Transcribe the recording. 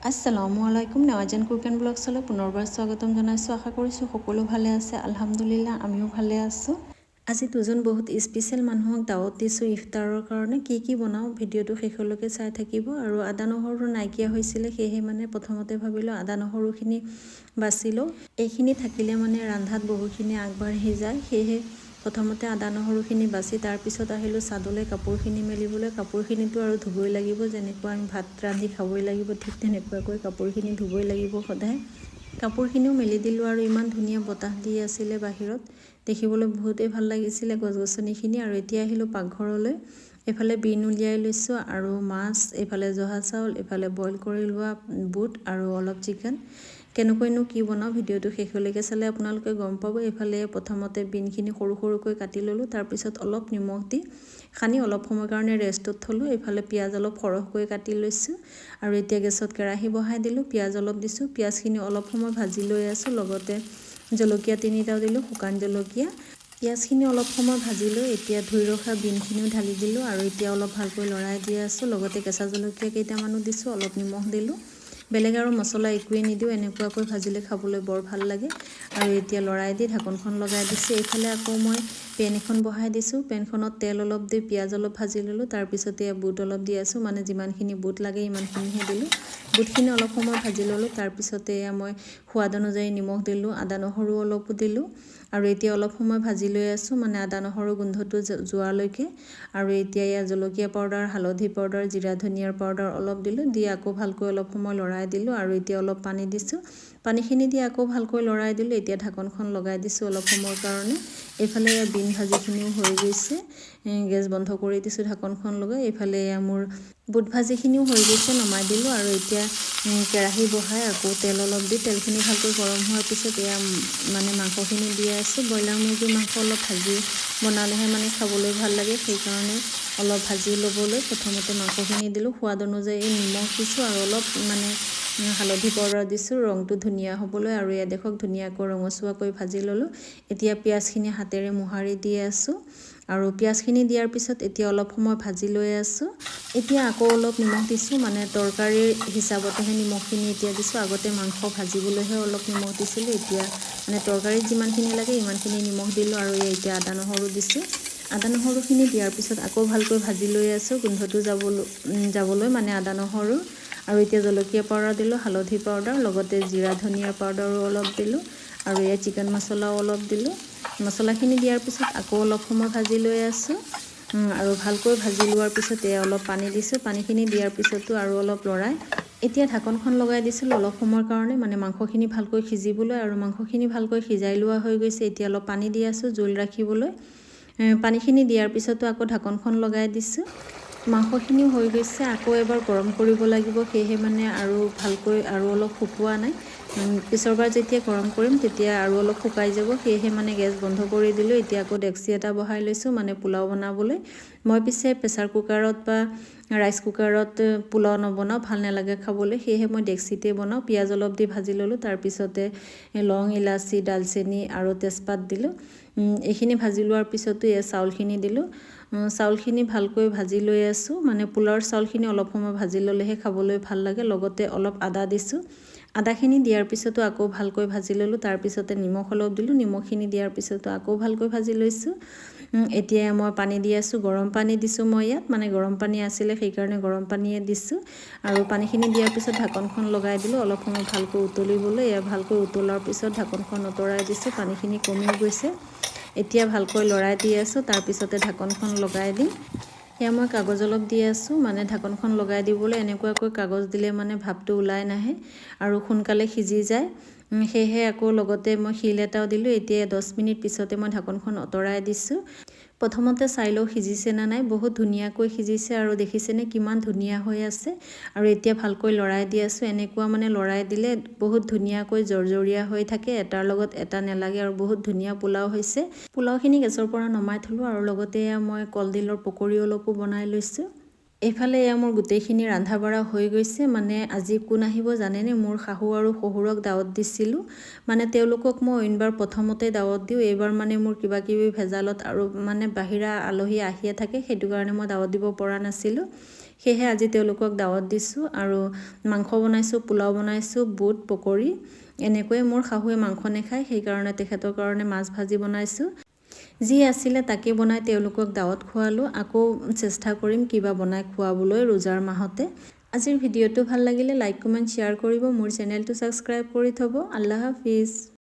আসসালামু আলাইকুম, নেৱাজান cook and ব্লগছলৈ পুনৰবাৰ স্বাগতম জনাইছোঁ। আশা কৰিছোঁ সকলো ভালে আছে। আলহামদুলিল্লাহ, আমিও ভালে আছোঁ। আজি দুজন বহুত স্পেচিয়েল মানুহক দাৱত দিছোঁ ইফতাৰৰ কাৰণে। কি কি বনাওঁ, ভিডিঅ'টো শেষলৈকে চাই থাকিব। আৰু আদা নহৰু নাইকিয়া হৈছিলে, সেয়েহে মানে প্ৰথমতে ভাবিলোঁ আদা নহৰুখিনি বাছি লওঁ। এইখিনি থাকিলে মানে ৰন্ধাত বহুখিনি আগবাঢ়ি যায়। সেয়েহে প্ৰথমতে আদা নহৰুখিনি বাছি তাৰপিছত আহিলোঁ চাদলৈ কাপোৰখিনি মেলিবলৈ। কাপোৰখিনিতো আৰু ধুবই লাগিব। যেনেকুৱা আমি ভাত ৰান্ধি খাবই লাগিব, ঠিক তেনেকুৱাকৈ কাপোৰখিনি ধুবই লাগিব সদায়। কাপোৰখিনিও মেলি দিলোঁ আৰু ইমান ধুনীয়া বতাহ দি আছিলে বাহিৰত, দেখিবলৈ বহুতেই ভাল লাগিছিলে গছ গছনিখিনি। আৰু এতিয়া আহিলোঁ পাকঘৰলৈ। এইফালে বিন উলিয়াই লৈছোঁ আৰু মাছ, এইফালে জহা চাউল, এইফালে বইল কৰি লোৱা বুট আৰু অলপ চিকেন। কেনেকৈনো কি বনাওঁ, ভিডিঅ'টো শেষলৈকে চালে আপোনালোকে গম পাব। এইফালে প্ৰথমতে বিনখিনি সৰু সৰুকৈ কাটি ল'লোঁ। তাৰপিছত অলপ নিমখ দি সানি অলপ সময়ৰ কাৰণে ৰেষ্টত থ'লোঁ। এইফালে পিঁয়াজ অলপ সৰহকৈ কাটি লৈছোঁ আৰু এতিয়া গেছত কেৰাহী বহাই দিলোঁ। পিঁয়াজ অলপ দিছোঁ। পিঁয়াজখিনি অলপ সময় ভাজি লৈ আছোঁ। লগতে জলকীয়া তিনিটাও দিলোঁ, শুকান জলকীয়া। পিঁয়াজখিনি অলপ সময় ভাজি লৈ এতিয়া ধুই ৰখা বিনখিনিও ঢালি দিলোঁ আৰু এতিয়া অলপ ভালকৈ লৰাই দি আছোঁ। লগতে কেঁচা জলকীয়া কেইটামানো দিছোঁ, অলপ নিমখ দিলোঁ। বেলেগ আৰু মছলা একোৱেই নিদিওঁ। এনেকুৱাকৈ ভাজিলে খাবলৈ বৰ ভাল লাগে। আৰু এতিয়া লৰাই দি ঢাকোনখন লগাই দিছোঁ। এইফালে আকৌ মই পেন এখন বহাই দিছোঁ। পেনখনত তেল অলপ দি পিঁয়াজ অলপ ভাজি ল'লোঁ। তাৰপিছতে বুট অলপ দি আছোঁ, মানে যিমানখিনি বুট লাগে ইমানখিনিহে দিলোঁ। বুটখিনি অলপ সময় ভাজি ল'লোঁ। তাৰপিছতে এয়া মই সোৱাদ অনুযায়ী নিমখ দিলোঁ, আদা নহৰু অলপো দিলোঁ আৰু এতিয়া অলপ সময় ভাজি লৈ আছোঁ, মানে আদা নহৰু গোন্ধটো যোৱালৈকে। আৰু এতিয়া এয়া জলকীয়া পাউডাৰ, হালধি পাউডাৰ, জিৰা ধনিয়াৰ পাউডাৰ অলপ দিলোঁ। দি আকৌ ভালকৈ অলপ সময় লৰাই দিলোঁ আৰু এতিয়া অলপ পানী দিছোঁ। পানীখিনি দি আকৌ ভালকৈ লৰাই দিলোঁ। এতিয়া ঢাকনখন লগাই দিছোঁ অলপ সময়ৰ কাৰণে। এইফালে এয়া বিন ভাজিখিনিও হৈ গৈছে। গেছ বন্ধ কৰি দিছোঁ ঢাকনখন লগাই। এইফালে এয়া মোৰ বুট ভাজিখিনিও হৈ গৈছে, নমাই দিলোঁ। আৰু এতিয়া কেৰাহী বহাই আকৌ তেল অলপ দি তেলখিনি ভালকৈ গৰম হোৱাৰ পিছত এয়া মানে মাংসখিনি দি আছোঁ। ব্ৰইলাৰ মুৰ্গীৰ মাংস অলপ ভাজি বনালেহে মানে খাবলৈ ভাল লাগে। সেইকাৰণে অলপ ভাজি ল'বলৈ প্ৰথমতে মাংসখিনি দিলোঁ। সোৱাদ অনুযায়ী নিমখ দিছোঁ আৰু অলপ মানে হালধি পাউডাৰ দিছোঁ ৰংটো ধুনীয়া হ'বলৈ। আৰু এয়া দেখক, ধুনীয়াকৈ ৰঙচুৱাকৈ ভাজি ল'লোঁ। এতিয়া পিঁয়াজখিনি হাতেৰে মোহাৰি দি আছোঁ আৰু পিঁয়াজখিনি দিয়াৰ পিছত এতিয়া অলপ সময় ভাজি লৈ আছোঁ। এতিয়া আকৌ অলপ নিমখ দিছোঁ, মানে তৰকাৰীৰ হিচাপতেহে নিমখখিনি এতিয়া দিছোঁ। আগতে মাংস ভাজিবলৈহে অলপ নিমখ দিছিলোঁ, এতিয়া মানে তৰকাৰীত যিমানখিনি লাগে ইমানখিনি নিমখ দিলোঁ। আৰু এতিয়া আদা নহৰু দিছোঁ। আদা নহৰুখিনি দিয়াৰ পিছত আকৌ ভালকৈ ভাজি লৈ আছোঁ গোন্ধটো যাবলৈ, মানে আদা নহৰু। আৰু এতিয়া জলকীয়া পাউডাৰ দিলোঁ, হালধি পাউডাৰ, লগতে জিৰা ধনিয়াৰ পাউডাৰো অলপ দিলোঁ আৰু ইয়াত চিকেন মছলাও অলপ দিলোঁ। মছলাখিনি দিয়াৰ পিছত আকৌ অলপ সময় ভাজি লৈ আছোঁ আৰু ভালকৈ ভাজি লোৱাৰ পিছত এয়া অলপ পানী দিছোঁ। পানীখিনি দিয়াৰ পিছতো আৰু অলপ লৰাই এতিয়া ঢাকনখন লগাই দিছিলোঁ অলপ সময়ৰ কাৰণে, মানে মাংসখিনি ভালকৈ সিজিবলৈ। আৰু মাংসখিনি ভালকৈ সিজাই লোৱা হৈ গৈছে। এতিয়া অলপ পানী দি আছোঁ জোল ৰাখিবলৈ। পানীখিনি দিয়াৰ পিছতো আকৌ ঢাকনখন লগাই দিছোঁ। মাংসখিনিও হৈ গৈছে। আকৌ এবাৰ গৰম কৰিব লাগিব, সেয়েহে মানে আৰু ভালকৈ আৰু অলপ শুকোৱা নাই। পিছৰবাৰ যেতিয়া গৰম কৰিম, তেতিয়া আৰু অলপ শুকাই যাব। সেয়েহে মানে গেছ বন্ধ কৰি দিলোঁ। এতিয়া আকৌ ডেক্সি এটা বহাই লৈছোঁ, মানে পোলাও বনাবলৈ। মই পিছে প্ৰেছাৰ কুকাৰত বা ৰাইচ কুকাৰত পোলাও নবনাওঁ, ভাল নালাগে খাবলৈ। সেয়েহে মই ডেক্সিতে বনাওঁ। পিঁয়াজ অলপ দি ভাজি ল'লোঁ। তাৰপিছতে লং, ইলাচি, ডালচেনি আৰু তেজপাত দিলোঁ। এইখিনি ভাজি লোৱাৰ পিছতো এই চাউলখিনি দিলোঁ। চাউলখিনি ভালকৈ ভাজি লৈ আছোঁ, মানে পোলাওৰ চাউলখিনি অলপ সময় ভাজি ল'লেহে খাবলৈ ভাল লাগে। লগতে অলপ আদা দিছোঁ। আদাখিনি দিয়াৰ পিছতো আকৌ ভালকৈ ভাজি ল'লোঁ। তাৰপিছতে নিমখ অলপ দিলোঁ। নিমখখিনি দিয়াৰ পিছতো আকৌ ভালকৈ ভাজি লৈছোঁ। এতিয়া মই পানী দি আছোঁ। গৰম পানী দিছোঁ মই ইয়াত, মানে গৰম পানী আছিলে, সেইকাৰণে গৰম পানীয়ে দিছোঁ। আৰু পানীখিনি দিয়াৰ পিছত ঢাকনখন লগাই দিলোঁ অলপ সময় ভালকৈ উতলিবলৈ। এয়া ভালকৈ উতলাৰ পিছত ঢাকনখন আঁতৰাই দিছোঁ। পানীখিনি কমিও গৈছে। এতিয়া ভালকৈ লৰাই দি আছোঁ, তাৰপিছতে ঢাকনখন লগাই দিম। এয়া মই কাগজ অলপ দি আছোঁ, মানে ঢাকনখন লগাই দিবলৈ। এনেকুৱাকৈ কাগজ দিলে মানে ভাপটো ওলাই নাহে আৰু সোনকালে সিজি যায়। সেয়েহে আকৌ লগতে মই শিল এটাও দিলোঁ। এতিয়া 10 মিনিট পিছতে মই ঢাকনখন আঁতৰাই দিছোঁ। প্ৰথমতে চাই লওঁ সিজিছে নে নাই। বহুত ধুনীয়াকৈ সিজিছে আৰু দেখিছেনে কিমান ধুনীয়া হৈ আছে। আৰু এতিয়া ভালকৈ লৰাই দি আছোঁ। এনেকুৱা মানে লৰাই দিলে বহুত ধুনীয়াকৈ জৰজৰীয়া হৈ থাকে, এটাৰ লগত এটা নেলাগে আৰু বহুত ধুনীয়া পোলাও হৈছে। পোলাওখিনি গেছৰ পৰা নমাই থ'লোঁ আৰু লগতে মই কলডিলৰ পকৰি অলপো বনাই লৈছোঁ। এইফালে এয়া মোৰ গোটেইখিনি ৰন্ধা বঢ়া হৈ গৈছে। মানে আজি কোন আহিব জানেনে? মোৰ শাহু আৰু শহুৰক দাৱত দিছিলোঁ। মানে তেওঁলোকক মই অইনবাৰ প্ৰথমতে দাৱত দিওঁ, এইবাৰ মানে মোৰ কিবা কিবি ভেজালত আৰু মানে বাহিৰা আলহী আহিয়ে থাকে, সেইটো কাৰণে মই দাৱত দিব পৰা নাছিলোঁ। সেয়েহে আজি তেওঁলোকক দাৱত দিছোঁ আৰু মাংস বনাইছোঁ, পোলাও বনাইছোঁ, বুট পকৰি। এনেকৈয়ে মোৰ শাহুৱে মাংস নাখায়, সেইকাৰণে তেখেতৰ কাৰণে মাছ ভাজি বনাইছোঁ। যি আছিলে তাকে বনাই তেওঁলোকক দাৱত খোৱালোঁ। আকৌ চেষ্টা কৰিম কিবা বনাই খুৱাবলৈ ৰোজাৰ মাহতে। আজিৰ ভিডিঅ'টো ভাল লাগিলে লাইক, কমেণ্ট, শ্বেয়াৰ কৰিব, মোৰ চেনেলটো ছাবস্ক্ৰাইব কৰি থ'ব। আল্লাহ হাফিজ।